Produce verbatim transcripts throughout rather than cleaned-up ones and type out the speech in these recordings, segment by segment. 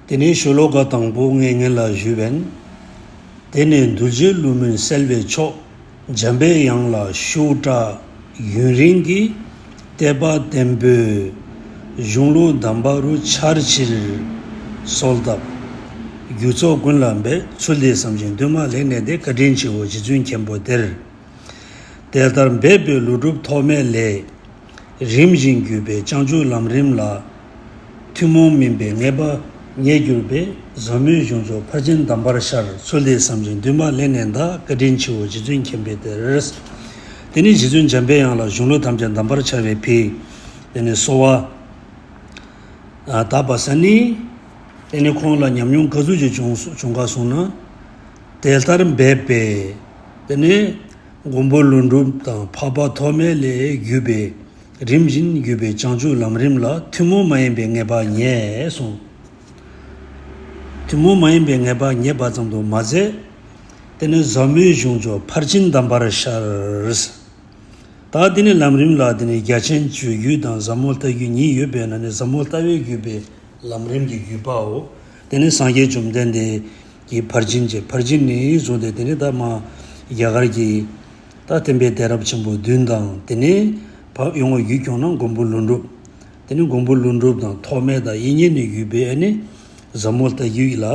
དེ་ནས་ཤོ་ལོ་ཀ་དང་པོ་ངས་སྔོན་ལ་ཞུས་པ་ཡིན། དེ་ནས་གདུལ་བྱའི་བསླུ་མེད་གསལ་བའི་མཆོག་འཇམ་པའི་དབྱངས་ལ་ཤུགས་དྲག་ཡུན་རིང་གི་དད་པ་བརྟན་པོས་གཞུང་ལུགས་གདམས་པ་རུ་འཆར་ཕྱིར་གསོལ་བཏབ། རྒྱུ་ཚོགས་ཀུན་ལ་འབད་ཚུལ་འདི་བསམ་ཞིང་འདུན་མ་ལེགས་གནས་ཏེ། བཀའ་དྲིན་ཆེའོ་རྗེ་བཙུན་མཁན་པོ་དེར། དེ་ལྟར་འབད་པས་ལྷུན་གྲུབ་ཐོགས་མེད་ལས། རིམ་བཞིན་བརྒྱུད་པའི་བྱང་ཆུབ་ལམ་རིམ་ལ། ཐུན་མོང་མིན་པའི་ངེས་པ་རྙེད་གྱུར་པས། ཟབ་མོའི་གཞུང་མཆོག་ཕར་ཕྱིན་གདམས་པར་ཤར། ཚུལ་འདི་བསམ་ཞིང་འདུན་མ་ལེགས་གནས་གདའ། བཀའ་དྲིན་ཆེའོ་རྗེ་བཙུན་མཁན་པོ་དེར། དེ་ནས་རྗེ་བཙུན་འཇམ་པའི་དབྱངས་ལ་གཞུང་ལུགས་ཐམས་ཅད་གདམས་པར་འཆར་བའི་ཕྱིར། དེ་ནས་གསོལ་བ་བཏབ་པ་ས་ནི། དེ་ནས་ཁོང་ལ་ཉམས་མྱོང་ག་ཚོད་ཅིག་བྱུང་བྱུང་ག་གསུངས་ན། དེ་ལྟར་འབད་པས། དེ་ནས་མགོན་པོ་ཀླུ་སྒྲུབ་དང་འཕགས་པ་ཐོགས་མེད་ལས་བརྒྱུད་པའི་རིམ་བཞིན་བརྒྱུད་པའི་བྱང་ཆུབ་ལམ་རིམ་ལ་ཐུན་མོང་མ་ཡིན་པའི་ངེས་པ་རྙེད་གསུངས། ཐུན་མོང་མ་ཡིན་པའི་ངེས་པ་རྙེད་པ་ཙམ་དུ་མ་ཟད། དེ་ནས་ཟབ་མོའི་གཞུང་མཆོག་ཕར་ཕྱིན་གདམས་པར་ཤར། ད་དེ་ནས་ལམ་རིམ་ལ་དེ་ནས་རྒྱ་ཆེན་སྤྱོད་བརྒྱུད་དང་ཟབ་མོ་ལྟ་བརྒྱུད་གཉིས་ཡོད་པའི་ནང་ནས་ཟབ་མོ་ལྟ་བས་བརྒྱུད་པའི་ལམ་རིམ་གྱི་བརྒྱུད་པའོ། དེ་ནས་སངས་རྒྱས་བཅོམ་ལྡན་འདས་ཀྱི་ཕར་ཕྱིན་བཅས། ཕར་ཕྱིན་ནས་བཟུང་སྟེ་དེ་ནས་ད་མ་རྒྱ་གར་གྱི་ད་བསྟན་པའི་གདན་རབས་ཆེན་པོ་བདུན་དང་། དེ་ནས་ཕར་ཡོང་བ་བརྒྱུད་ཁྱོང་ན་མགོན་པོ་ཀླུ་སྒྲུབ། དེ་ནས་མགོན་པོ་ཀླུ་སྒྲུབ་དང་ཐོགས་མེད་དང་དབྱིག་གཉེན་ནས་བརྒྱུད་པའི་ཨ་ནི་ཟབ་མོ་ལྟ་བརྒྱུད་ལ།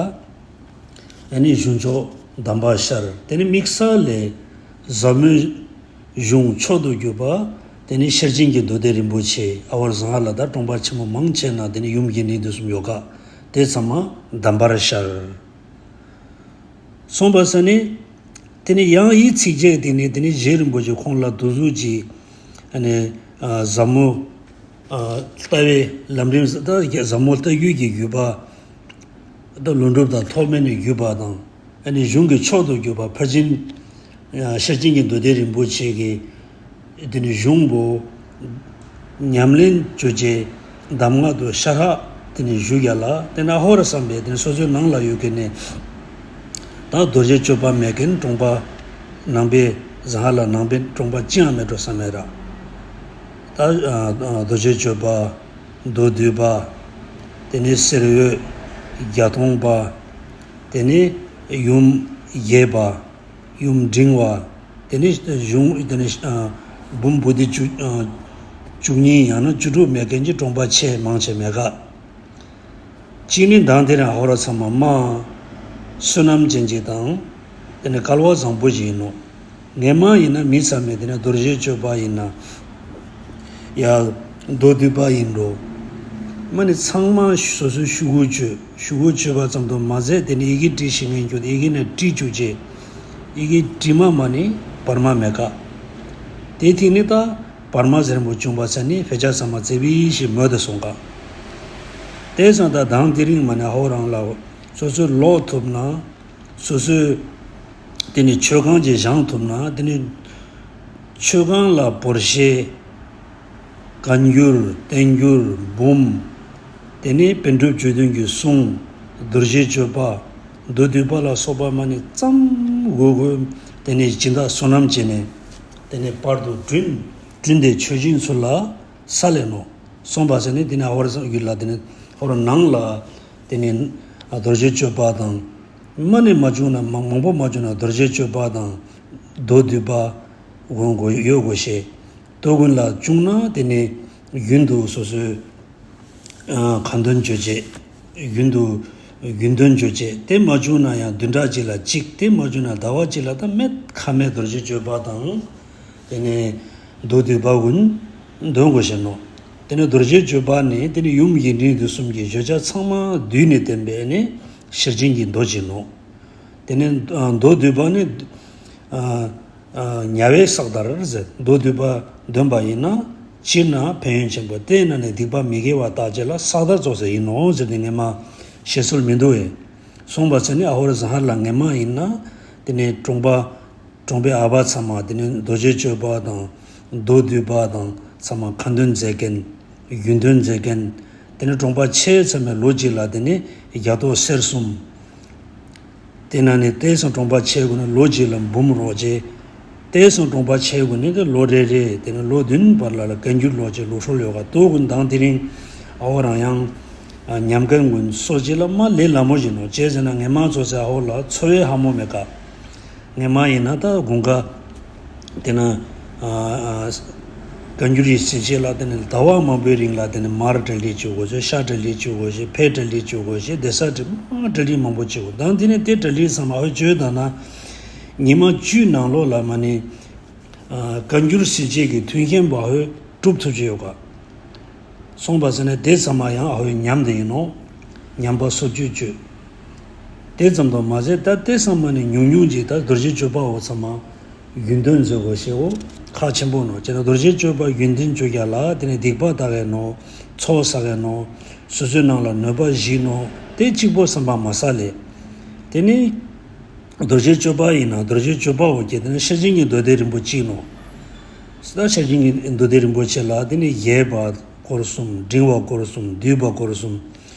ཨ་ནི་གཞུང་མཆོག་གདམས་པར་ཤར། དེ་ནི་དམིགས་བསལ་ལས་ཟབ་མོའི་གཞུང་མཆོག་ཏུ་གྱུར་པ། དེ་ནི་ཤེར་ཕྱིན་གྱི་མདོ་སྡེ་རིན་པོ་ཆེ། ཨ་ཝར་ཟང་ཧ་ལ་ད་གྲོང་པ་ཆེན་མོ་མང་ཆེ་ན་དེ་ནི་ཡུམ་དགེ་འདུན་དུས་གསུམ་ཡོ་ག་དེ་ཚང་མ་གདམས་པར་ཤར། གསུངས་པ་ས་ནི། དེ་ནི་ཡང་ཡི་ཚིགས་བཅད་དེ་ནི་དེ་ནི་རྗེ་རིན་པོ་ཆེ་ཁོང་ལ་དུ་གཟུགས་ཀྱི་ཨ་ནི་ཟབ་མོ་ལྟ་བའི་ལམ་རིམ་ད་ཟབ་མོ་ལྟ་བརྒྱུད་ཀྱི་བརྒྱུད་པ། ད་ཀླུ་སྒྲུབ་དང་ཐོགས་མེད་ནས་བརྒྱུད་པ་དང་། ཨ་ནི་གཞུང་གི་མཆོག་ཏུ་གྱུར་པ་ཕར་ཕྱིན་ཤེར་ཕྱིན་གྱི་མདོ་སྡེ་རིན་པོ་ཆེ་གི་དེ་ནི་གཞུང་པོ་ཉམས་ལེན་བཅོ་བྱའི་གདམས་ངག་ཏུ་ཤ་ཁྲག་དེ་ནི་བཞུགས་ཡ་ལ། དེ་ནི་ཨ་ཧོ་ར་བསམ་པས་དེ་ནི་སོ་སོའི་ནང་ལ་ཡོད་མཁན་ནི་ད་རྡོ་རྗེ་གཅོད་པ་མེད་མཁན་གྲོང་པ་ནང་པའི་ཟང་ཧ་ལ་ནང་པའི་གྲོང་པ་ཅི་ཡང་མེད་འགྲོ་བསམ་མེད་ར། ད་རྡོ་རྗེ་གཅོད་པ། མདོ་སྡུད་པ། དེ་ནས་གསེར་འོད། བརྒྱ་སྟོང་པ། དེ་ནས་ཡུམ་རྒྱས་པ། ཡུམ་འབྲིང་བ། དེ་ནས་གཞུང་དེ་ནས་འབུམ་པོ་ཏི་བཅུ་བཅུ་གཉིས་ཡང་ན་བཅུ་དྲུག་མེད་མཁན་གྱི་གྲོང་པ་ཆེ་མང་ཆེ་མེད་ག་གཅིག་ནི་མདང་དེ་རིང་ཧོ་ར་ཚང་མ་མ། བསོད་ནམས་ཅན་གཅིག་དང་། དེ་ནི་སྐལ་བ་བཟང་པོ་ཞིག་ཡིན་ནོ། ངས་མ་ཡིན་ན་མི་ཚང་མས་དེ་ནི་རྡོ་རྗེ་གཅོད་པ་ཡིན་ན། ཡ། མདོ་སྡུད་པ་ཡིན་འགྲོ། མ་ནི་ཚང་མ་སོ་སོའི་ཤུ་གུ་གཅོད། ཤུ་གུ་གཅོད་པ་ཙམ་དུ་མ་ཟད་དེ་ནི་ཡི་གེ་བྲིས་ཤེས་མཁན་ཁྱོད་ཡི་གེ་ནས་བྲིས་བཅུག་བྱས། ཡི་གེ་བྲིས་མ་མ་ནི་བར་མ་མེད་ཀ་དེ་ཐིག་ནི་ད་བར་མ་ཟེར་མོ་བྱུང་བ་ས་ནི་བེ་ཆ་ཚང་མ་བཙེ་བི་ཞེས་མོད་དུ་སོང་ཀ་དེ་སང་ད་དང་དེ་རིང་མ་ནི་ཧོ་རང་ལ་སོ་སོའི་ལོག་ཐུབ་ན། སོ་སོའི་དེ་ནི་མཆོད་ཁང་ཅིག་བཞེངས་ཐུབ་ན། དེ་ནི་མཆོད་ཁང་ལ་བོར་ཤེས། བཀའ་འགྱུར་བསྟན་འགྱུར་འབུམ། དེ་ནི་པཎ་གྲུབ་བཅུ་བདུན་གྱི་གསུང་། རྡོ་རྗེ་གཅོད་པ། མདོ་སྡུད་པ་ལ་སོགས་པ་མ་ནི་ཙམ་དགོས་དགོས། དེ་ནི་སྦྱིན་བདག་བསོད་ནམས་བྱས་ནས་དེ་ནི་པར་དུ་བསྐྲུན། བསྐྲུན་ཏེ་མཆོད་སྦྱིན་ཚུལ་ལ། ས་ལས་ནོ། གསུངས་པ་ཟེར་ནི་དེ་ནི་ཨ་ཧོར་ཡུལ་ལ་དེ་ནི་ཨ་ཧོར་ནང་ལ་དེ་ནི་རྡོ་རྗེ་གཅོད་པ་དང་། མ་ནི་མ་བྱུང་ན་མ་མང་པོ་མ་བྱུང་ན་རྡོ་རྗེ་གཅོད་པ་དང་། མདོ་སྡུད་པ། དགོན་དགོན་ཡོད་དགོས་ཤེས། དོ་དགོན་ལ་བྱུང་ན་དེ་ནི་རྒྱུན་དུ་སོ་སོའི་ཁ་འདོན་བརྗོད་བྱེད། རྒྱུན་དུ་རྒྱུན་འདོན་བརྗོད་བྱེད། དེ་མ་བྱུང་ན་ཡང་བདུན་ཕྲག་གཅིག་ལ་གཅིག་དེ་མ་བྱུང་ན་ཟླ་བ་གཅིག་ལ་ད་མེད་ཁ་མེད་རྡོ་རྗེ་གཅོད་པ་དང་། དེ་ནས་མདོ་སྡུད་པ་ཀུན་འདོན་དགོས་ཤེས་ནོ། དེ་ནས་རྡོ་རྗེ་གཅོད་པ་ནི་དེ་ནི་ཡུམ་དགེ་འདུན་དུས་གསུམ་གྱི་བརྗོད་བྱ་ཚང་མ་བསྡུས་ནས་བསྟན་པའི་ནི་ཤེར་ཕྱིན་གྱི་མདོ་ཅིག་ནོ། དེ་ནས་མདོ་སྡུད་པ་ནི་དམྱལ་བའི་ས་བདག་ཟེར། མདོ་སྡུད་པ་འདོན་པ་ཡིན་ན་སྤྱིར་ན་ཕན་ཡོན་ཆེན་པོ་དེ་ན་ནི་སྡིག་པ་མི་དགེ་བ་དག་བྱེད་ལ་ས་བདག་ཙོགས་ཟེར་ཡིན་ནོ་ཟེར་ནས་ངས་མ་བཤད་སྲོལ་མི་འདུག་ཨེ། གསུངས་པ་ཟེར་ནི་ཨ་ཧོར་ཟ་ཧར་ལ་ངས་མ་ཡིན་ན་དེ་ནས་གྲོང་པ། གྲོང་པའི་ཨ་ཕ་ཚང་མ་དེ་ནས་རྡོ་རྗེ་གཅོད་པ་དང་། མདོ་སྡུད་པ་དང་ཚང་མ་ཁ་འདོན་མཛད་མཁན། རྒྱུན་འདོན་མཛད་མཁན། དེ་ནས་གྲོང་པ་ཆེ་ཚང་མས་ལོ་གཅིག་ལ་དེ་ནས་རྒྱ་ཏོ་གསེར་གསུམ། དེ་ན་ནི་དེ་སང་གྲོང་པ་ཆེ་དགོས་ན་ལོ་གཅིག་ལ་འབུམ་རོགས་བྱེད། དེ་སང་གྲོང་པ་ཆེ་དགོས་ནི་དེ་ལོ་རེ་རེ་དེ་ནས་ལོ་བདུན་བར་ལ་ལ་བཀའ་འགྱུར་ལོ་གཅིག་ལོ་སྲོལ་ཡོད་ག་དོ་དགོན་དང་དེ་རིང་ཨ་ཧོ་རང་ཡང་ ཉམས་མཁན་ཀུན་སོ་སྐྱེ་ལ་མ་ལས་སླ་མོ་ཞིག་ནོ། ཅེས་ཟེར་ན་ངེ་མ་ཚོ་ཚེ་ཧོ་ལ་འཚོ་བའི་ཧ་མོ་མེད་ཀ། ངེ་མ་ཡིན་ན་ད་དགུན་ཁ་དེ་ན་བཀའ་འགྱུར་ཡི་སྲིད་ཆེད་ལ་དེ་ནི་ཟླ་བ་མང་པོའི་རིང་ལ་དེ་ནི་མར་གྲ་སྒྲིག་བྱེད་དགོས་ཤེས། ཤ་གྲ་སྒྲིག་བྱེད་དགོས་ཤེས། ཕེ་གྲ་སྒྲིག་བྱེད་དགོས་ཤེས། བསྡད་ས་གྲ་མ་གྲ་སྒྲིག་མང་པོ་བྱེད་དགོས། དང་དེ་ནི་དེ་གྲ་སྒྲིག་ཚང་མ་ཨ་བཅོས་དང་ན་ཉི་མ་བཅུའི་ནང་ལོགས་ལ་མ་ནི་བཀའ་འགྱུར་སྲིད་ཆེད་ཀྱི་མཐུན་རྐྱེན་པ་ཧོས་གྲུབ་ཐུབ་ཀྱི་ཡོད་ཀ། སོང་པ་ཟེར་ན་དེ་ཚང་མ་ཡང་ཨ་ཧོའི་ཉམས་དེ་ཡིན་ནོ། ཉམས་པ་སོ་བཅོས་བཅོས། དེ་ཙམ་དུ་མ་ཟད་ད་དེ་ཚང་མ་ནི་ཉུང་ཉུང་ཅིག་ད་རྡོ་རྗེ་གཅོད་པ་འོ་ཚང་མ་རྒྱུན་དོན་མཛད་དགོས་ཤེས་འོ་ཁག་ཆེན་པོ་ནོ། ཅེ་ན་རྡོ་རྗེ་གཅོད་པ་རྒྱུན་དོན་བཅོས་རྒྱ་ལ་དེ་ནི་སྡིག་པ་དག་གས་ནོ། ཚོགས་བསགས་གས་ནོ། སོ་སོའི་ནང་ལ་གནོད་པ་བཞི་ནོ། དེ་གཅིག་པོ་བསམ་པ་མ་ཟ་ལེ། དེ་ནི། རྡོ་རྗེ་གཅོད་པ་ཡིན་ན་རྡོ་རྗེ་གཅོད་པ་འོ་སྐྱེ་དེ་ནི་ཤེར་ཕྱིན་གྱི་མདོ་སྡེ་རིམ་པོ་གཅིག་ནོ། ད་ཤེར་ཕྱིན་གྱི་མདོ་སྡེ་རིན་པོ་ཆེ་ལ་དེ་ནི་རྒྱས་པ་སྐོར་གསུམ། འབྲིང་བ་སྐོར་གསུམ། བསྡུས་པ་སྐོར་གསུམ།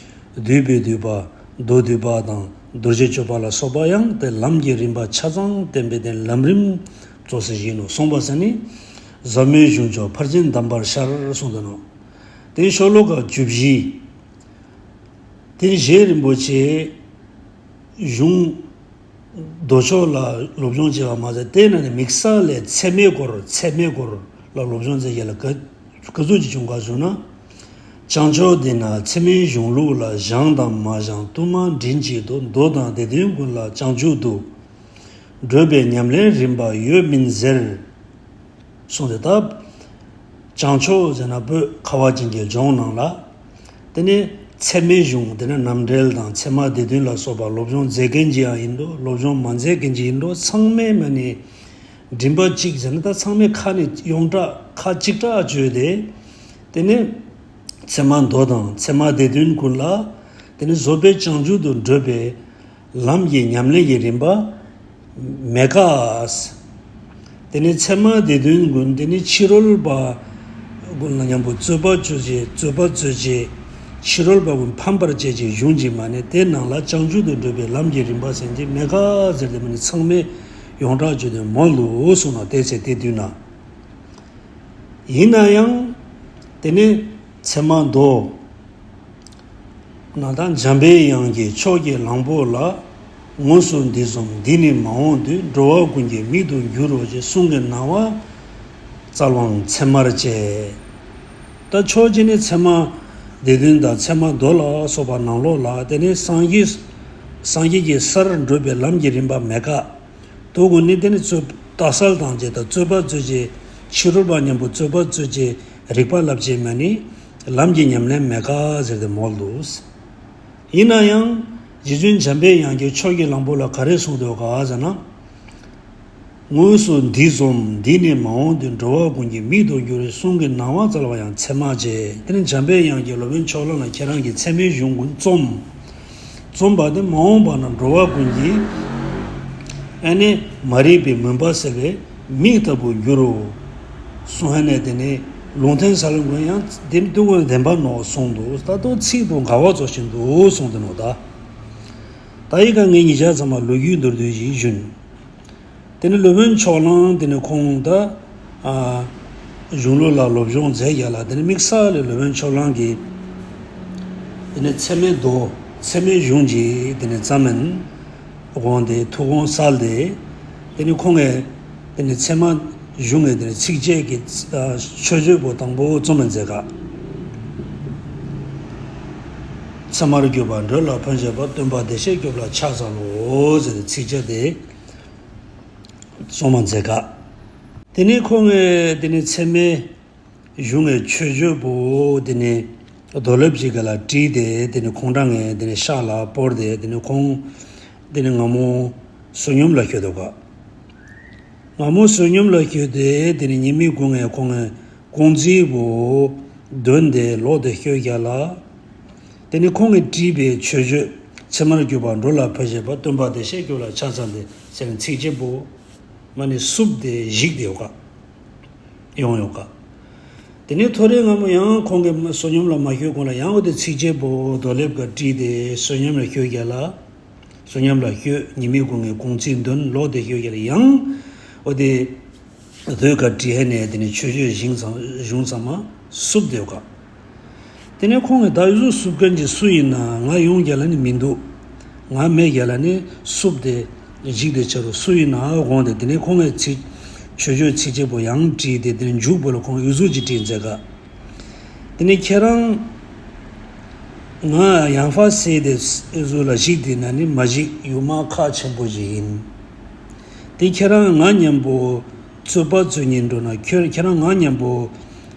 བསྡུས་པའི་བསྡུས་པ། མདོ་བསྡུས་པ་དང་རྡོ་རྗེ་གཅོད་པ་ལ་སོགས་པ་ཡང་དེ་ལམ་གྱི་རིམ་པ་ཆ་ཚང་བསྟན་པའི་དེ་ལམ་རིམ་གཙོ་ཟེར་བཞིན་ནོ། གསུངས་པ་ཟེར་ནི། ཟབ་མོའི་གཞུང་མཆོག་ཕར་ཕྱིན་གདམས་པར་ཤར་གསུངས་དོན་ནོ། དེ་ཤོ་ལོ་ཀ་བཅུ་བཞི། དེ་ནི་རྗེ་རིན་པོ་ཆེ་གཞུང་མདོ་ཕྱོགས་ལ་སློབ་སྦྱོང་བྱས་པ་མ་ཟད་དེ་ན་ནི་དམིགས་བསལ་ལས་ཚད་མའི་སྐོར། ཚད་མའི་སྐོར་ལ་སློབ་སྦྱོང་མཛད་ཡས་ལ་ག་ག་ཚོད་ཅིག་བྱུང་ག་ཞུ་ན། བྱང་ཕྱོགས་འདི་ན་ཚད་མའི་གཞུང་ལུགས་ལ་བཞེངས་དང་མ་བཞེངས་དུ་མ་མགྲིན་གཅིག་ཏུ་མདོ་དང་སྡེ་བདུན་ཀུན་ལ་བྱང་ཆུབ་ཏུ་བགྲོད་པའི་ཉམས་ལེན་རིམ་པ་ཡོད་མིན་ཟེར། གསུངས་ཏེ་ད། བྱང་ཕྱོགས་ཟེར་ན་བོད་ཁ་བ་ཅན་གྱི་ལྗོངས་ནང་ལ། དེ་ནས་ཚད་མའི་གཞུང་དེ་ནས་རྣམ་འགྲེལ་དང་ཚད་མ་སྡེ་བདུན་ལ་སོགས་པ་སློབ་སྦྱོང་མཛད་མཁན་གྱི་ཡང་ཡིན་འགྲོ། སློབ་སྦྱོང་མ་མཛད་མཁན་གྱི་ཡིན་འགྲོ། ཚང་མས་མ་ནི་མགྲིན་པ་གཅིག་ཟེར་ན་ད་ཚང་མས་ཁ་ནས་ཡོངས་གྲགས་ཁ་གཅིག་གྲགས་བརྗོད་དེ། དེ་ནས་ཚད་མ་མདོ་དང་ཚད་མ་སྡེ་བདུན་ཀུན་ལ། དེ་ནས་བཟོད་པའི་བྱང་ཆུབ་ཏུ་བགྲོད་པའི་ལམ་གྱི་ཉམས་ལེན་གྱི་རིམ་པ་མེད་ཀ། དེ་ནས་ཚད་མ་སྡེ་བདུན་ཀུན་དེ་ནི་ཕྱི་རོལ་པ་ཀུན་ལ་མཉམ་པོ་རྩོད་པ་རྩོད་བྱེད། རྩོད་པ་རྩོད་བྱེད། ཕྱི་རོལ་པ་ཀུན་ཕམ་པར་བྱེད་ཅིང་གཞུང་གི་མ་ནས་དེ་ནང་ལ་བྱང་ཆུབ་ཏུ་བགྲོད་པའི་ལམ་གྱི་རིམ་པ་ཟེར་གྱི་མེད་ཀ་ཟེར་ཏེ་མ་ནི་ཚང་མས་ཡོངས་གྲགས་བརྗོད་དོན་མོ་ལུ་གསུངས་ན་དེ་ཚེ་དེ་དུས་ན། ཡིན་ན་ཡང་དེ་ནི་ཚད་མ་མདོ། ན་ད་འཇམ་པའི་དབྱངས་ཀྱིས་ཕྱོགས་ཀྱི་གླང་པོ་ལ། དངོས་སུ་འདི་བཟུམ་འདི་ནི་མ་འོངས་དུས། འགྲོ་བ་ཀུན་གྱི་མིག་ཏུ་འགྱུར་རོ་ཞེས་གསུང་གི་གནང་བ་སྩལ་བའང་ཚད་མར་བཅས། ད་ཕྱོགས་གཅིག་ནི་ཚད་མ་སྡེ་བདུན་དང་ཚད་མ་མདོ་ལ་སོགས་པ་ནང་ལོགས་ལ་དེ་ནི་སངས་རྒྱས་སངས་རྒྱས་ཀྱི་སར་བགྲོད་པའི་ལམ་གྱི་རིམ་པ་མེད་ཀ། དུ་གུ་ནི་དེ་ནི་རྩོད་ལྟ་གསལ་དང་བཅས་དང་རྩོད་པ་རྩོད་བྱེད། ཕྱི་རོལ་པ་མཉམ་པོ་རྩོད་པ་རྩོད་བྱེད། རིགས་པ་བསླབ་བྱེད་མ་ནི་ལམ་གྱི་ཉམས་ལེན་མེད་ཀ་ཟེར་ཏེ་མོལ་འདུག། ཡིན་ན་ཡང་རྗེ་བཙུན་འཇམ་པའི་དབྱངས་ཀྱིས་ཕྱོགས་ཀྱི་གླང་པོ་ལ་ག་རེ་གསུངས་འདུག་ག་ཟེར་ན། དངོས་སུ་འདི་བཟུམ་འདི་ནི་མ་འོངས་དུས། འགྲོ་བ་ཀུན་གྱི་མིག་ཏུ་འགྱུར་རོ་གསུང་གི་གནང་བ་སྩལ་བ་ཡང་ཚད་མ་བཅས། དེ་ནི་འཇམ་པའི་དབྱངས་ཀྱིས་སློབ་དཔོན་ཕྱོགས་གླང་ལ་ཁྱེད་རང་གིས་ཚད་མའི་གཞུང་ཀུན་རྩོམ། རྩོམ་པ་དེ་མ་འོངས་པ་ན་འགྲོ་བ་ཀུན་གྱིས་ཨ་ནི་མ་རིག་པའི་མུན་པ་སེལ་བའི་མིག་ལྟ་བུར་འགྱུར་རོ། གསུང་ཧ་ནས་དེ་ནི་ལུང་བསྟན་ས་ལུང་ཀུན་ཡང་དེ་ནི་ཏུ་ཀུན་བདེན་པ་ནོ་གསུངས་འདུག། ད་དུང་ཚིག་དང་འགལ་བ་ཚོ་བཞིན་འདུག་གསུངས་ཏེ་ནོ་ད། ད་ཡི་ག་ངས་ཉིད་ཆ་ཚང་མ་ལོ་རྒྱུས་མདོར་བསྡུས་ཤིག་ཞུན། དེ་ནི་སློབ་དཔོན་ཕྱོགས་གླང་དེ་ནི་ཁོང་ད་ཨ་གཞུང་ལུགས་ལ་སློབ་སྦྱོང་མཛད་ཡ་ལ་དེ་ནི་དམིགས་བསལ་ལས་སློབ་དཔོན་ཕྱོགས་གླང་གིས་དེ་ནི་ཚད་མའི་མདོ་ཚད་མའི་གཞུང་གི་དེ་ནི་རྩ་མེན་དགོངས་ཏེ་ཐུགས་དགོངས་གསལ་ཏེ་དེ་ནི་ཁོང་གིས་དེ་ནི་ཚད་མ་གཞུང་གི་དེ་ནི་ཚིགས་བཅད་ཀྱི་ཨ་མཆོད་བརྗོད་པོ་དང་པོ་རྩོམ་མཛད་ཀ། ཚད་མར་གྱུར་པ་མགྲོན་ལ་ཕན་བྱེད་པ། སྟོན་པ་བདེ་གཤེགས་སྐྱོབ་ལ་ཕྱག་འཚལ་ལོ་ཟེར་ཏེ་ཚིགས་བཅད་དེ། གསུངས་མ་མཛད་ཀ། དེ་ནས་ཁོང་གིས་དེ་ནས་ཚད་མའི་གཞུང་གི་མཆོད་བརྗོད་པོ་དེ་ནས་རྡོ་ལེབ་ཅིག་ག་ལ་བྲིས་ཏེ་དེ་ནས་ཁོང་གྲངས་ངས་དེ་ནས་ཤག་ལ་སྤོར་ཏེ་དེ་ནས་ཁོང་དེ་ནས་སྔ་མོ་བསོད་སྙོམས་ལ་བསྐྱོད་འདུག་ག། སྔ་མོ་བསོད་སྙོམས་ལ་བསྐྱོད་དེ་དེ་ནས་ཉི་མའི་གུང་ངས་ཁོང་གི་ཀོང་ཙེ་པོ་འདོན་ཏེ་ལོག་སྟེ་བསྐྱོད་རྒྱ་ལ། དེ་ནི་ཁོང་གིས་བྲིས་པའི་མཆོད་བརྗོད་ཚད་མར་གྱུར་པ་མགྲོན་ལ་ཕན་བྱེད་པ། སྟོན་པ་བདེ་གཤེགས་སྐྱོབ་ལ་ཕྱག་འཚལ་ཏེ་ཟེར་ཚིགས་བཅད་པོ་མ་ནི་བསུབས་ཏེ་བཞག་སྟེ་ཡོད་ཀ། ཡོང་ཡོད་ཀ། དེ་ནས་ཐོ་རེ་སྔ་མོ་ཡང་ཁོང་གིས་བསོད་སྙོམས་ལ་མ་བསྐྱོད་གོང་ལ་ཡང་འོ་དེ་ཚིགས་བཅད་པོ་རྡོ་ལེབ་ཀ་བྲིས་ཏེ་བསོད་སྙོམས་ལ་བསྐྱོད་རྒྱ་ལ། བསོད་སྙོམས་ལ་བསྐྱོད། ཉི་མའི་གུང་ངས་ཀོང་ཙེ་འདོན། ལོག་སྟེ་བསྐྱོད་རྒྱ་ལ་ཡང་འོ་དེ་རྡོའི་ཀ་བྲིས་ཧ་ནས་དེ་ནས་མཆོད་བརྗོད་གཞུང་ཚང་གཞུང་ཚང་མ་བསུབས་ཏེ་ཡོད་ཀ། དེ་ནས་ཁོང་གིས་ད་ཡུ་ཟུག་བསུབ་མཁན་གྱི་སུ་ཡིན་ན་ང་ཡོང་རྒྱ་ལ་ནི་མི་འདུག་ང་མེད་རྒྱ་ལ་ནི་བསུབ་སྟེ་གཞིག་སྟེ་བྱ་རུ་སུ་ཡིན་ན་དགོངས་ཏེ། དེ་ནས་ཁོང་གིས་ཚིག་ཆོས་ཆོས་ཚིག་གཅིག་པོ་ཡང་བྲིས་ཏེ། དེ་ནས་མཇུག་པོ་ལ་ཁོང་ཡུ་ཟུག་ཅིག་བྲིས་མཛད་ག་དེ་ནས་ཁྱེད་རང་ང་ཡང་ཧྥ་སེ་དེ་ཨེ་ཟུ་ལ་གཞིག་དེ་ན་ནི་མ་གཞིག་ཡུ་མ་ཁག་ཆེན་པོ་ཞིག་ཡིན། དེ་ཁྱེད་རང་ང་མཉམ་པོ་རྩོད་པ་རྩོད་ཉིན་འགྲོ་ན་ཁྱོད་ཁྱེད་རང་ང་མཉམ་པོ་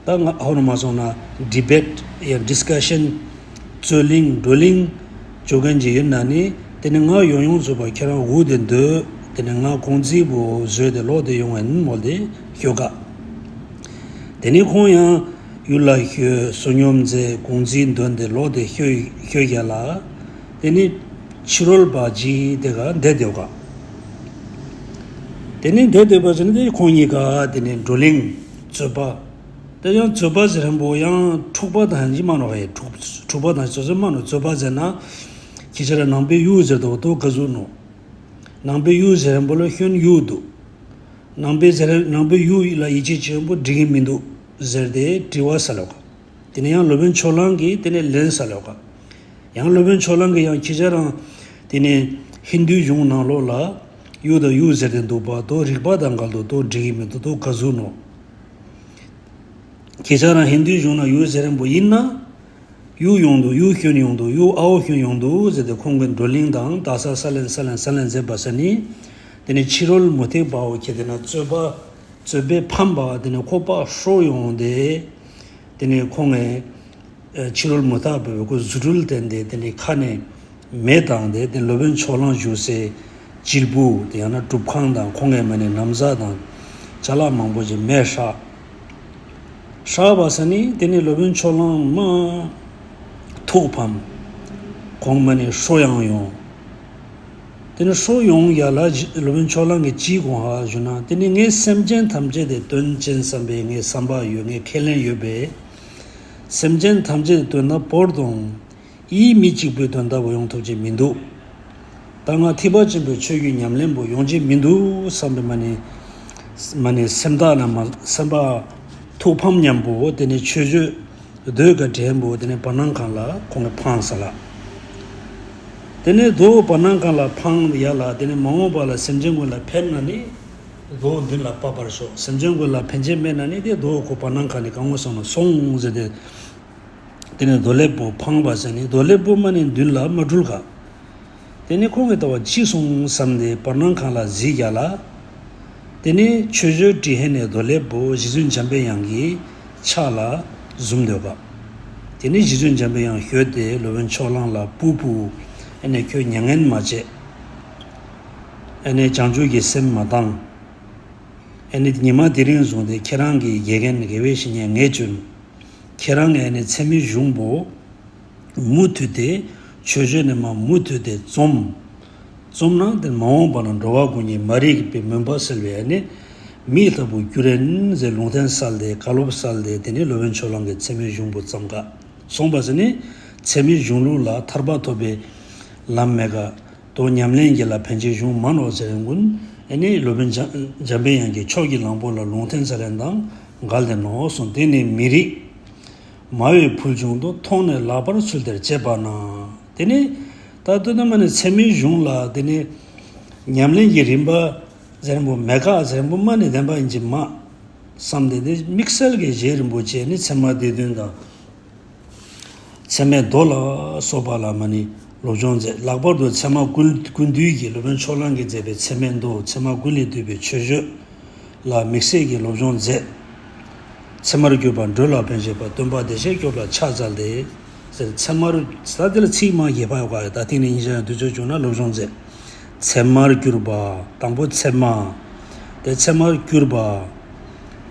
ད་ང་ཧོ་ནུ་མ་སོང་ན་ཌི་བེ་ཊི་ཡ་ཌི་སི་ཀ་ཤན་རྩོད་གླེང་བགྲོ་གླེང་བྱོ་མཁན་ཅིག་ཡོད་ན་ནི། དེ་ནི་ང་ཡོང་ཡོང་ཚུགས་པ་ཁྱེད་རང་འུ་དེ་འདོད། དེ་ནི་ང་གོང་ཚིག་པོ་བཟོས་ཏེ་ལོག་དེ་ཡོང་བ་ཡིན་མོལ་ཏེ་ཤོད་ག་དེ་ནི་ཁོང་ཡང་ཡུལ་ལ་ཤོད་བསོད་སྙོམས་མཛད་གོང་ཚིག་འདོན་ཏེ་ལོག་དེ་ཤོད་ཤོད་རྒྱ་ལ། དེ་ནི་ཕྱི་རོལ་པ་ཅིག་དེ་ག་བསྡད་དེ་ཡོད་ག་དེ་ནི་བསྡད་དེ་པ་ཅིག་ནི་དེ་ཁོང་གཉིས་ཀ་དེ་ནི་བགྲོ་གླེང་རྩོད་པ། དེ་ཡང་རྩོད་པ་ཟེར་མཁན་པོ་ཡང་འཁྲུག་པ་དང་ཅི་མ་ནོ་ཧེ། འཁྲུག་འཁྲུག་པ་དང་རྩོད་ཟེར་མ་ནོ། རྩོད་པ་ཟེར་ན་ཁྱེད་ཅག་ལ་ནང་པའི་ཡུལ་ཟེར་དོ་དོ་ག་ཟུག་ནོ། ནང་པའི་ཡུལ་ཟེར་མཁན་པོ་ལ་ཤོན་ཡུལ་འདུག་ནང་པའི་ཟེར་ནང་པའི་ཡུལ་ལ་ཡིད་ཆེས་བྱེད་མཁན་པོ་འགྲིག་གི་མི་འདུག་ཟེར་ཏེ་དྲི་བ་ས་ལོག་ག་དེ་ནས་ཡང་སློབ་དཔོན་ཕྱོགས་གླང་གིས་དེ་ནས་ལན་ས་ལོག་ག་ཡང་སློབ་དཔོན་ཕྱོགས་གླང་གིས་ཡང་ཁྱེད་ཅག་རང་དེ་ནས་ཧིན་དུའི་གཞུང་ནང་ལོགས་ལ་ཡུལ་དང་ཡུལ་ཟེར་ཏེ་འདུག་པ་དོ་རིགས་པ་དང་འགལ་འདུག་དོ་འགྲིག་གི་མི་འདུག་དོ་ག་ཟུག་ནོ། ཁྱེད་ཅག་རང་ཧིན་དུའི་གཞུང་ན་ཡུལ་ཟེར་མཁན་པོ་ཡིན་ན། ཡུལ་ཡོང་འདུག་ཡུལ་ཤོན་ཡོང་འདུག་ཡུལ་ཨའོ་ཤོན་ཡོང་འདུག་ཟེར་ཏེ་ཁོང་གི་བགྲོ་གླེང་དང་དག་ས་ས་ལན་ས་ལན་ས་ལན་མཛད་པ་ས་ནི། དེ་ནས་ཕྱི་རོལ་མུ་སྟེགས་པའོ་ཁྱེད་དེ་ན་རྩོད་པ་རྩོད་པའི་ཕམ་པ་དེ་ནས་ཁོ་པ་ཧྲོ་ཡོང་སྟེ། དེ་ནས་ཁོང་གི་ཕྱི་རོལ་མུ་སྟེགས་པའི་ཁོ་རྫུ་འཕྲུལ་བསྟན་ཏེ་དེ་ནས་ཁ་ནས། མེ་བཏང་སྟེ་དེ་སློབ་དཔོན་ཕྱོགས་གླང་བཞུགས་སའི་བྱིལ་བུ་དེ་ཡང་ན་སྒྲུབ་ཁང་དང་ཁོང་གི་མ་ནི་ན་བཟའ་དང་ཅ་ལག་མང་པོ་ཞིག་མེ་ཧྲག་ཧྲག་པ་ས་ནི་དེ་ནི་སློབ་དཔོན་ཕྱོགས་གླང་མ་ཐུགས་ཕམ། ཁོང་མ་ནི་ཧྲོ་ཡང་ཡོང་། དེ་ནི་ཧྲོ་ཡོང་ཡ་ལ་སློབ་དཔོན་ཕྱོགས་གླང་གིས་ཅི་དགོངས་ཧ་ཞུ་ན། དེ་ནི་ངས་སེམས་ཅན་ཐམས་ཅད་དེ་དོན་ཅན་བསམ་པའི་ངའི་བསམ་པ་ཡོད། ངའི་ཁས་ལེན་ཡོད་པས། སེམས་ཅན་ཐམས་ཅད་དོན་དག་བོར་དང་། ཡིད་མི་གཅིག་པའི་དོན་དག་པོ་ཡོང་ཐུབ་ཀྱི་མི་འདུག་ད་ང་ཐེག་པ་ཆེན་པོའི་ཆོས་ཀྱི་ཉམས་ལེན་པོ་ཡོང་ཀྱི་མི་འདུག་བསམ་པའི་མ་ནི། མ་ནི་སེམས་ཐག་ན་མ་སེམས་པ་ཐུགས་ཕམ་མཉམ་པོ་དེ་ནི་ཆོས་སྤྱོད་འདོད་དགའ་དྲན་པོ་དེ་ནི་བར་སྣང་ཁང་ལ་ཁོང་གིས་འཕངས་ས་ལ། དེ་ནི་རྡོ་བར་སྣང་ཁང་ལ་འཕངས་ཡ་ལ་དེ་ནི་མ་འོངས་པ་ལ་སེམས་ཅན་ཀུན་ལ་ཕན་ན་ནི་རྡོ་མདུན་ལ་བབས་པར་ཤོག་སེམས་ཅན་ཀུན་ལ་ཕན་ཆད་མེད་ན་ནི་དེ་རྡོ་ཁོ་བར་སྣང་ཁང་ནི་གང་བ་སོང་ན་སོང་ཟེར་ཏེ། དེ་ནས་རྡོ་ལེབ་པོ་འཕངས་པ་ཟེར་ནས་རྡོ་ལེབ་པོ་མ་ནས་མདུན་ལ་མ་འགྲུལ་ག་དེ་ནས་ཁོང་གིས་ལྟ་བ་ཅི་སོང་བསམ་ནས་བར་སྣང་ཁང་ལ་གཟིགས་རྒྱ་ལ། དེ་ནས་ཆོས་སྤྱོད་དྲི་ཧེ་ནས་རྡོ་ལེབ་པོ་རྗེ་བཙུན་འཇམ་པའི་དབྱངས་ཀྱི་ཕྱག་ལ་ཟུམ་སྡོད་ག་དེ་ནས་རྗེ་བཙུན་འཇམ་པའི་དབྱངས་ཞོལ་ཏེ་སློབ་དཔོན་ཕྱོགས་གླང་ལ་སྤུ་སྤུ། ཨེ་ནས་ཁྱོད་མྱ་ངན་མ་བྱེད། ཨེ་ནས་བྱང་ཆུབ་ཀྱི་སེམས་མ་བཏང་། ཨེ་ནས་ཉི་མ་དེ་རིང་བཟུང་སྟེ་ཁྱེད་རང་གི་དགེ་རྒན་དགེ་བའི་བཤེས་གཉེན་ངས་བྱོན། ཁྱེད་རང་ངས་ནི་ཚད་མེད་གཞུང་པོ། མུ་མཐུད་དེ། ཆོས་སྤྱོད་ནས་མ་མུ་མཐུད་དེ་རྩོམ། རྩོམ་ན་དེ་མ་འོངས་པ་ན་འགྲོ་བ་ཀུན་གྱི་མ་རིག་པའི་མུན་པ་སེལ་བའི་ནི། མི་ལྟ་བུ་འགྱུར་རན་ཟེར་ལུང་བསྟན་སལ་ཏེ་བཀའ་སློབ་སལ་ཏེ་དེ་ནི་སློབ་དཔོན་ཕྱོགས་གླང་གི་ཚད་མེད་གཞུང་པོ་བརྩམས་ཀ་སོང་པ་ཟེར་ནི། ཚད་མེད་གཞུང་ལུགས་ལ་ཐར་པ་ཐོབ་པའི་ལམ་མེད་ཀ་དོ་ཉམས་ལེན་གྱི་ལ་ཕན་ཆད་གཞུང་མ་ནོར་ཟེར་ཀུན། ཨེ་ནི་སློབ་དཔོན་འཇམ་འཇམ་པའི་དབྱངས་ཀྱིས་ཕྱོགས་ཀྱི་གླང་པོ་ལ་ལུང་བསྟན་ས་ལན་དང་འགལ་ཏེ་ནོག་གསུངས། དེ་ནི་མི་རིགས་མ་འོས་ཕུལ་བྱུང་དུ་མཐོང་ནས་ལག་པར་ཚུལ་དེར་བྱེད་པ་ན། དེ་ནི་ད་ལྟོས་ན་མ་ནི་ཚད་མེད་གཞུང་ལ་དེ་ནི་ཉམས་ལེན་གྱི་རིམ་པ་ཟེར་པོ་མེད་ཀ་ཟེར་པོ་མ་ནི་བདེན་པ་ཡིན་གྱི་མ་བསམ་སྟེ་དེ་དམིགས་བསལ་གྱི་རྗེ་རིན་པོ་ཆེ་ནི་ཚད་མ་སྡེ་བདུན་དང་། ཚད་མེད་མདོ་ལ་སོགས་པ་ལ་མ་ནི་སློབ་སྦྱོང་མཛད། ལྷག་པར་དུ་ཚད་མ་ཀུན་ཀུན་བཏུས་ཀྱི་སློབ་དཔོན་ཕྱོགས་གླང་གིས་མཛད་པའི་ཚད་མེད་མདོ་ཚད་མ་ཀུན་ལས་བཏུས་པའི་མཆོད་བརྗོད་ལ་དམིགས་བསལ་གྱི་སློབ་སྦྱོང་མཛད། ཚད་མར་གྱུར་པ་འགྲོ་ལ་ཕན་བཞེད་པ་སྟོན་པ་བདེ་གཤེགས་སྐྱོབ་ལ་ཕྱག་འཚལ་ཏེ། ཟེར་ཚད་མར་ད་དེ་ལ་ཚིག་མ་རྒྱས་པ་ཡོད་ག་ད་ཐེངས་ནས་ཡིན་ཞིང་དུས་ཚོད་བྱུང་ན་སློབ་སྦྱོང་མཛད། ཚད་མར་གྱུར་པ། དང་པོ་ཚད་མ། དེ་ཚད་མར་གྱུར་པ།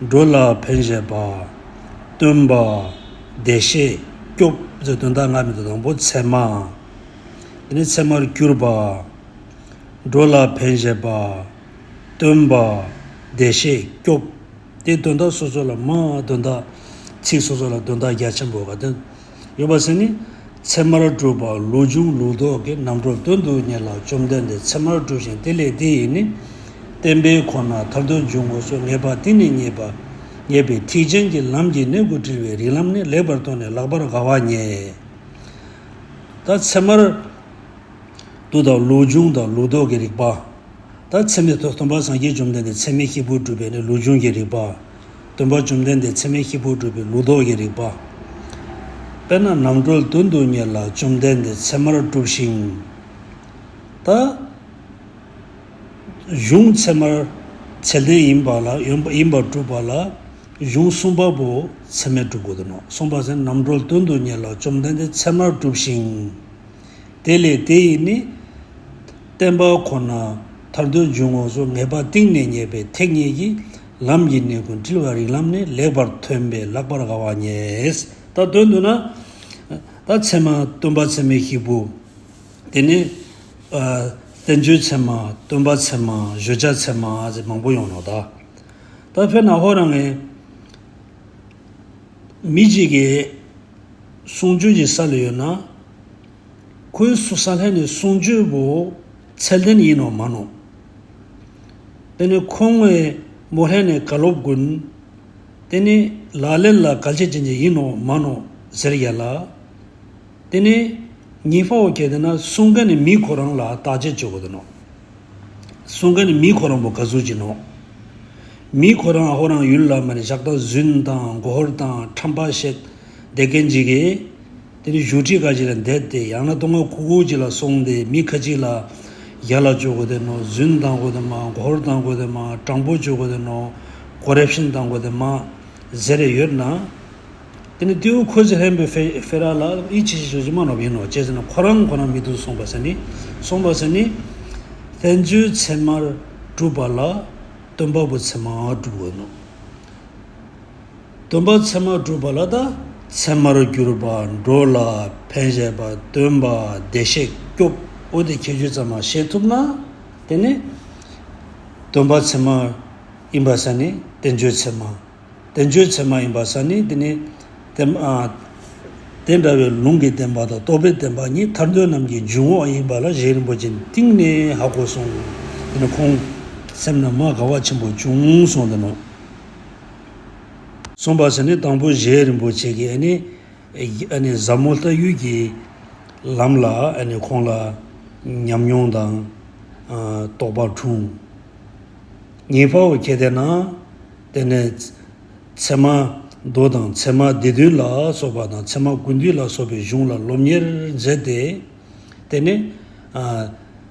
འགྲོ་ལ་ཕན་བཞེད་པ། སྟོན་པ། བདེ་གཤེགས་སྐྱོབ་ཟེར་དོན་དག་ལྔ་མི་འདུག་དང་པོ་ཚད་མ། དེ་ནས་ཚད་མར་གྱུར་པ། འགྲོ་ལ་ཕན་བཞེད་པ། སྟོན་པ། བདེ་གཤེགས་སྐྱོབ། དེ་དོན་དག་སོ་སོ་ལ་མ་དོན་དག་ཚིག་སོ་སོ་ལ་དོན་དག་རྒྱ་ཆེན་པོ་ག་དོན། ཡོད་པ་ཟེར་ནི། ཚད་མར་གྲུབ་པ་ལུགས་འབྱུང་ལུགས་ལྡོག་གི་རྣམ་གྲོལ་དོན་དུ་གཉེར་ལ་བཅོམ་ལྡན་འདས་ཚད་མར་གྲུབ་ཞིང་དེ་ལས་དེ་ཡིས་ནི། བསྟན་པའི་ཁོ་ན་ཐར་འདོད་འབྱུང་ངོ་སོ་ངེས་པ་དེ་ནི་རྙེད་པ། ངེས་པའི་ཐེག་ཆེན་གྱི་ལམ་གྱི་གནད་ཀུན་དྲིལ་བའི་རིགས་ལམ་ནི་ལེགས་པར་མཐོང་ནས་ལེགས་པར་དགའ་བ་རྙེད། ད་ཚད་མར་དུ་དང་ལུགས་འབྱུང་དང་ལུགས་ལྡོག་གི་རིགས་པ། ད་ཚད་མའི་སྟོན་པ་སངས་རྒྱས་བཅོམ་ལྡན་འདས་ཚད་མའི་སྐྱེས་བུ་སྒྲུབ་པའི་ནི་ལུགས་འབྱུང་གི་རིགས་པ། སྟོན་པ་བཅོམ་ལྡན་འདས་ཚད་མའི་སྐྱེས་བུ་སྒྲུབ་པའི་ལུགས་ལྡོག་གི་རིགས་པ། དཔེར་ན་རྣམ་གྲོལ་དོན་དུ་གཉེར་ལ་བཅོམ་ལྡན་འདས་ཚད་མར་གྲུབ་ཤིང་། ད། གཞུང་ཚད་མར་ཚད་ལྡན་ཡིན་པ་ལ་ཡོན་པ་ཡིན་པར་གྲུབ་པ་ལ་གཞུང་གསུམ་པ་པོ་ཚད་མས་གྲུབ་དགོས་དོ་ནོ། གསུངས་པ་ཟེར་རྣམ་གྲོལ་དོན་དུ་གཉེར་ལ་བཅོམ་ལྡན་འདས་ཚད་མར་གྲུབ་ཤིང་། དེ་ལས་དེ་ཡི་ནི། བསྟན་པ་ཁོ་ན་ཐར་འདོད་འབྱུང་ངོ་སོགས་ངེས་པ་གཏིང་ནས་རྙེད་པའི་ཐེག་གཉིས་ཀྱི་ལམ་གྱི་གནད་ཀུན་དྲིལ་བ་རིགས་ལམ་ནི་ལེགས་པར་མཐོང་བས་ལེགས་པར་དགའ་བ་རྙེད། ད་དོན་དུ་ན། ད་ཚད་མ་སྟོན་པ་ཚད་མའི་སྐྱེས་བུ། དེ་ནས། ཨ། བསྟན་བཅོས་ཚད་མ། སྟོན་པ་ཚད་མ། བརྗོད་བྱ་ཚད་མ་ཟེར་མང་པོ་ཡོང་ནོ་ད། ད་དཔེར་ན་ཧོ་རང་ངས། མི་གཅིག་གིས་གསུང་ཆོས་ཀྱི་ས་ལ་ཡོད་ན། ཁོའི་སུ་ས་ལྷན་ནས་གསུང་ཆོས་པོ་ཚད་ལྡན་ཡིན་ནོ་མ་ནོ། དེ་ནས་ཁོང་ངས་མོ་ལྷན་ནས་ག་སློབ་ཀུན། དེ་ནི་ལག་ལེན་ལ་གལ་ཆེ་ཅན་ཅིག་ཡིན་ནོ་མ་ནོ་ཟེར་ཡ་ལ། དེ་ནི་ཉི་ཧྥའོ་ཁྱེད་དེ་ན་གསུང་མཁན་ནི་མི་ཁོ་རང་ལ་བརྟག་དཔྱད་བྱེད་དགོས་དོ་ནོ། གསུང་མཁན་ནི་མི་ཁོ་རང་པོ་ག་ཟུག་ཅིག་ནོ། མི་ཁོ་རང་ཨ་ཧོ་རང་ཡུལ་ལ་མ་ནི་ཞག་དང་རྫུན་དང་མགོ་ཧོར་དང་ཁྲམ་པ་བཤད་བསྡད་མཁན་ཅིག་གིས། དེ་ནི་བཞུགས་ཁྲི་ཁ་ཅིག་ལ་བསྡད་དེ་ཡང་ན་སྟོང་བ་ཁུག་ཁུག་ཅིག་ལ་སོང་སྟེ་མི་ཁ་ཅིག་ལ་ཡ་ལ་བཅོ་དགོས་དེ་ནོ། རྫུན་བཏང་དགོས་དེ་མ། མགོ་ཧོར་བཏང་དགོས་དེ་མ། དྲང་པོ་བཅོ་དགོས་དེ་ནོ། ཀོ་རབ་ཤན་བཏང་དགོས་དེ་མ། ཟེར་རེ་ཡོད་ན། དེ་ནི་ཏེའུ་ཁོ་ཚེ་ལྷན་པའི་ཕེ་ཕེ་ར་ལ་ཨི་ཆི་ཆི་ཞོ་ཅི་མ་ནོ་བིན་ནོ་ཅེས་ཟེར་ན་ཁོ་རང་ཁོ་རང་མི་འདུག་གསུངས་པ་ཟེར་ནི། གསུངས་པ་ཟེར་ནི། བསྟན་བཅོས་ཚད་མར་གྲུབ་པ་ལ་སྟོན་པ་པོ་ཚད་མར་གྲུབ་དགོས་ནོ། སྟོན་པ་ཚད་མར་གྲུབ་པ་ལ་ད་ཚད་མར་གྱུར་པ་འགྲོ་ལ་ཕན་བཞེད་པ་སྟོན་པ་བདེ་གཤེགས་སྐྱོབ་འོ་དེ་ཁྱད་ཆོས་ཚང་མ་ཤེས་ཐུབ་ན། དེ་ནི་སྟོན་པ་ཚད་མ་ཡིན་པ་ས་ནི་བསྟན་བཅོས་ཚད་མ། བསྟན་བཅོས་ཚད་མ་ཡིན་པ་ས་ནི་དེ་ནི་བསྟན་ཨ། དེ་འདྲ་བའི་ལུང་གི་བསྟན་པ་དང་རྟོགས་པའི་བསྟན་པ་གཉིས་ཐར་འདོད་རྣམས་ཀྱི་འཇུག་ངོགས་ཡིན་པ་ལ་རྗེ་རིན་པོ་ཆེ་གཏིང་ནས་ཧ་གོ་སོང་། དེ་ནི་ཁོང་སེམས་ན་མ་དགའ་བ་ཆེན་པོ་བྱུང་སོང་དེ་ནོ། གསུངས་པ་ཟེར་ནི་དང་པོ་རྗེ་རིན་པོ་ཆེ་གིས་ཨ་ནི་ཨ་ནི་ཟབ་མོ་ལྟ་བའི་གི་ལམ་ལ་ཨ་ནི་ཁོང་ལ་ཉམས་མྱོང་དང་ཨ་རྟོགས་པ་འཁྲུངས། ཉེ་ཕའོ་ཁྱེད་དེ་ན་དེ་ནས་ཚད་མ་མདོ་དང་ཚད་མ་སྡེ་བདུན་ལ་སོགས་པ་དང་ཚད་མ་ཀུན་བཏུས་ལ་སོགས་པའི་གཞུང་ལ་སློབ་གཉེར་མཛད་དེ། དེ་ནས་ཨ་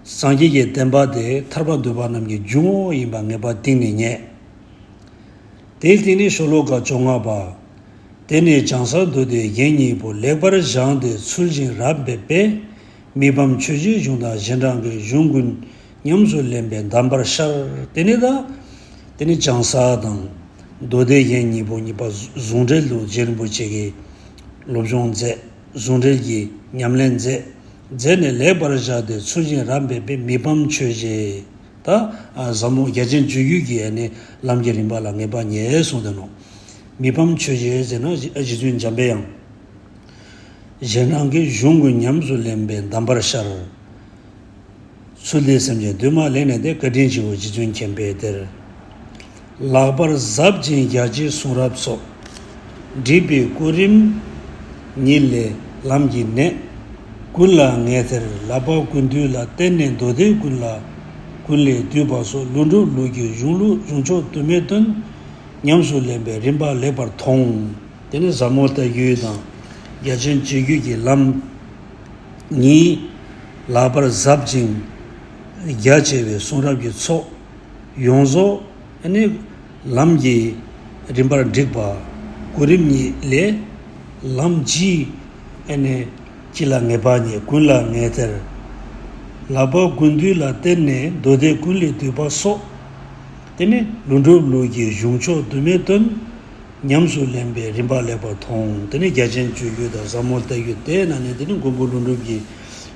སངས་རྒྱས་ཀྱི་བསྟན་པ་དེ་ཐར་པ་འདོད་པ་རྣམས་ཀྱི་འཇུག་ངོགས་ཡིན་པ་ངེས་པ་གཏིང་ནས་རྙེད། དེའི་སྟེང་ནས་ཤོ་ལོ་ཀ་བཅོ་ལྔ་པ། དེ་ནས་བྱང་ས་མདོ་སྡེ་རྒྱན་གཉིས་པོ་ལེགས་པར་སྦྱངས་ཏེ་ཚུལ་བཞིན་རབ་འབད་པས། མི་ཕམ་ཆོས་རྗེའི་གཞུང་དང་གཞན་དྲང་གི་གཞུང་ཀུན་ཉམས་སུ་ལེན་པས་གདམས་པར་ཤར། དེ་ནས་ད། དེ་ནས་བྱང་ས་དང་། མདོ་སྡེ་རྒྱན་གཉིས་པོ་གཉིས་པ་ཟུང་འབྲེལ་དུ་རྗེ་རིན་པོ་ཆེ་གིས་སློབ་སྦྱོང་མཛད། ཟུང་འབྲེལ་གྱི་ཉམས་ལེན་མཛད། མཛད་ནས་ལེགས་པར་བཞག་སྟེ་ཚུལ་བཞིན་རབ་འབད་པས་མི་ཕམ་ཆོས་རྗེ། ད་ཟབ་མོ་རྒྱ་ཆེན་སྤྱོད་བརྒྱུད་ཀྱི་ཨ་ནི་ལམ་གྱི་རིམ་པ་ལ་ངེས་པ་རྙེད་སོང་དེ་ནོ། མི་ཕམ་ཆོས་རྗེ་ཟེར་ན་རྗེ་བཙུན་འཇམ་པའི་དབྱངས། གཞན་དྲང་གི་གཞུང་ཀུན་ཉམས་སུ་ལེན་པས་གདམས་པར་ཤར། ཚུལ་འདི་སེམས་ཅན་འདུས་མ་བླངས་ནས་ཏེ། བཀའ་དྲིན་ཆེའོ་རྗེ་བཙུན་མཁྱེན་པའི་གཏེར། ལེགས་པར་ཟབ་ཅིང་རྒྱ་ཆེའི་གསུང་རབ་སོགས། འདྲིས་པའི་སྐུ་རིམ་ཉིད་ལས་ལམ་གྱི་གནད། ཀུན་ལ་ངེས་གཏེར་ལེགས་པ་ཀུན་བཏུས་ལ་བརྟེན་ནས་མདོ་སྡེ་ཀུན་ལ་ཀུན་ལས་བཏུས་པ་སོགས་ལྷུན་གྲུབ་ལུགས་ཀྱི་གཞུང་ལུགས་གཞུང་ཕྱོགས་དུ་མའི་དོན། ཉམས་སུ་ལེན་པའི་རིམ་པ་ལེགས་པར་མཐོང་། དེ་ནི་ཟབ་མོ་ལྟ་བརྒྱུད་དང་རྒྱ་ཆེན་སྤྱོད་བརྒྱུད་ཀྱི་ལམ་གཉིས་ལེགས་པར་ཟབ་ཅིང་རྒྱ་ཆེ་བའི་གསུང་རབ་ཀྱི་ཚོགས་ཡོངས་རྫོགས་ནི་ལམ་གྱི་རིམ་པར་འགྲིག་པ། གོ་རིམ་གཉིས་ལས་ལམ་གྱི་ཨ་ནི་སྤྱི་ལ་ངེས་པ་རྙེད། ཀུན་ལ་ངེས་གཏེར་ལེགས་པ་ཀུན་བཏུས་ལ་བརྟེན་ནས་མདོ་སྡེ་ཀུན་ལས་བཏུས་པ་སོགས། དེ་ནི་ལྷུན་གྲུབ་ལུགས་ཀྱི་གཞུང་ཕྱོགས་དུ་མའི་དོན། ཉམས་སུ་ལེན་པའི་རིམ་པ་ལེགས་པར་མཐོང་། དེ་ནི་རྒྱ་ཆེན་སྤྱོད་བརྒྱུད་དང་ཟབ་མོ་ལྟ་བརྒྱུད་དེ་ན་ནི་དེ་ནི་མགོན་པོ་ཀླུ་སྒྲུབ་ཀྱིས་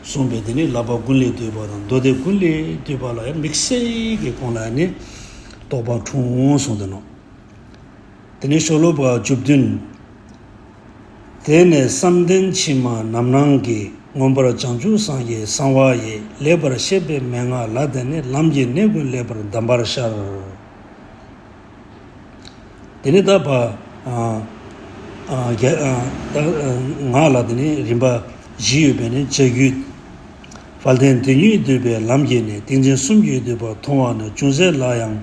གསུངས་པའི་དེ་ནི་ལེགས་པ་ཀུན་ལས་བཏུས་པ་དང་མདོ་སྡེ་ཀུན་ལས་བཏུས་པ་ལ་ཡང་དམིགས་བསལ་གྱི་ཁོང་ལ་ནི་རྟོགས་པ་འཁྲུངས་གསུངས་ཏེ་ནོ། དེ་ནས་ཤོ་ལོ་ཀ་བཅུ་བདུན། དེ་ནས་བསམ་གཏན་ཕྱི་མ་རྣམ་སྣང་གིས་མངོན་པར་བྱང་ཆུབ་སངས་རྒྱས་གསང་བ་ཡི་ལེགས་པར་བཤད་པའི་མན་ངག་ལ་བརྟེན་ནས་ལམ་གྱི་གནད་ཀུན་ལེགས་པར་གདམས་པར་ཤར། དེ་ནས་ད་བ། ཨ་ཨ་རྒྱ་ཨ་ད་ཨ་ངག་ལ་དེ་ནས་རིམ་པ་བཞི་ཡོད་པས་ནི་བྱ་རྒྱུད། དཔལ་ལྡན་དོན་གཉིས་འདུས་པའི་ལམ་གྱིས་ནི། ཏིང་འཛིན་གསུམ་གྱིས་བསྡུས་པ་མཐོང་བ་ན། ཅུང་ཟད་ལ་ཡང་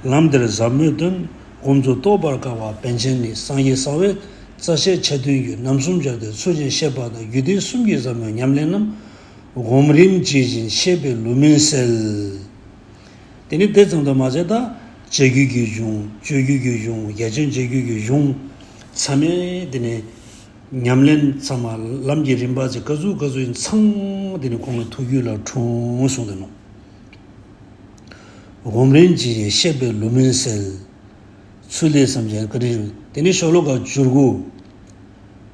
ལམ་འདིར་ཟབ་མོའི་དོན། སྒོམ་ཚུལ་རྟོགས་པར་དཀའ་བ་པཎ་ཆེན་ནི། སངས་རྒྱས་གསང་བའི་རྩ་ཤེས་ཆ་མཐུན་གྱི། རྣམ་གསུམ་སྦྱར་ཏེ་ཚུལ་བཞིན་བཤད་པ་དང་། རྒྱུད་སྡེ་གསུམ་གྱི་ཟབ་མོའི་ཉམས་ལེན་རྣམས། སྒོམ་རིམ་ཇི་བཞིན་བཤད་པས་ལུས་མུན་སེལ། དེ་ནི་དེ་ཙམ་དུ་མ་ཟད་ད་བྱ་རྒྱུད་ཀྱི་གཞུང་སྤྱོད་རྒྱུད་ཀྱི་གཞུང་རྒྱ་ཆེན་བྱ་རྒྱུད་ཀྱི་གཞུང་ཚང་མས་དེ་ནི་ཉམས་ལེན་ཚང་མ་ལམ་གྱི་རིམ་པ་ཚེ་ག་ཟུག་ག་ཟུག་ཡིན་ཚང་དེ་ནི་ཁོང་གི་ཐུགས་རྒྱུད་ལ་འཁྲུངས་གསུངས་ཏེ་ནོ། སྒོམ་རིམ་ཇི་བཞིན་བཤད་པས་ལུས་མུན་སེལ། ཚུལ་འདི་བསམ་བྱས་བཀའ་དྲིན་ཞུ། དེ་ནི་ཤོ་ལོ་ཀ་བཅུ་དགུ།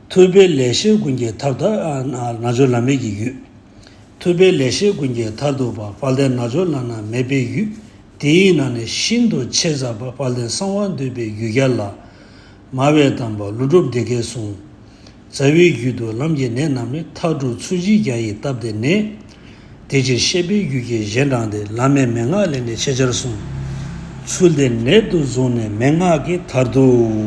ཐུབ་པའི་ལེགས་བཤད་ཀུན་གྱི་མཐར་ཐུག་ཨ་ཨ་རྣལ་འབྱོར་བླ་མེད་ཀྱི་རྒྱུད། ཐུབ་པའི་ལེགས་བཤད་ཀུན་གྱི་མཐར་ཐུག་པ། དཔལ་ལྡན་རྣལ་འབྱོར་བླ་ན་མེད་པའི་རྒྱུད། དེ་ཡི་ནང་ནས་ཤིན་ཏུ་ཆེས་ཟབ་པ། དཔལ་ལྡན་གསང་བ་འདུས་པའི་རྒྱུད་རྒྱལ་ལ། སྨྲ་བའི་དམ་པ་ཀླུ་སྒྲུབ་འདི་སྐད་གསུངས། རྩ་བའི་རྒྱུད་དུ་ལམ་གྱི་གནད་རྣམས་ནི། མཐའ་དྲུག་ཚུལ་བཞིའི་རྒྱ་ཡིས་བཏབ་སྟེ་ནི། དེ་ཕྱིར་བཤད་པའི་རྒྱུད་ཀྱི་གཞན་དྲངས་ཏེ། བླ་མའི་མན་ངག་ལས་ནི་ཆེས་ཆེར་གསུངས། ཚུལ་འདི་གནད་དུ་བཟུང་ནས་མན་ངག་གི་མཐར་ཐུག་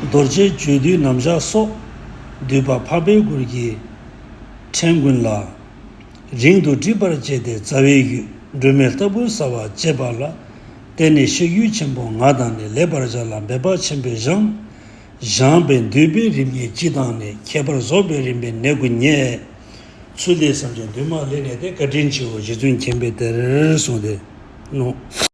རྡོ་རྗེ་གཅོད་བདུད་རྣམ་གཞག་སོགས། འདུས་པ་འཕགས་པའི་མགུར་གྱི་ཕྲེང་ཀུན་ལ། རིང་དུ་འདྲིས་པར་བྱས་ཏེ་རྩ་བའི་རྒྱུད། སྒྲོན་མེ་ལྟ་བུར་གསལ་བར་བྱེད་པ་ལ། བརྟེན་ནས་བཤད་རྒྱུད་ཆེན་པོ་ང་དང་ནི། ལེགས་པར་སྦྱར་ལ་འབད་པ་ཆེན་པོས་སྦྱངས། སྦྱངས་པས་འདུས་པའི་རིམ་གཉིས་སྤྱི་དང་ནི། ཁྱད་པར་རྫོགས་པའི་རིམ་པས་གནད་ཀུན་རྙེད། ཚུལ་འདི་བསམ་བྱས་འདུན་མ་ལེན་ནས་དེ་བཀའ་དྲིན་ཆེའོ། རྗེ་བཙུན་མཁྱེན་པའི་གཏེར་གསུངས་ཏེ་ནོ།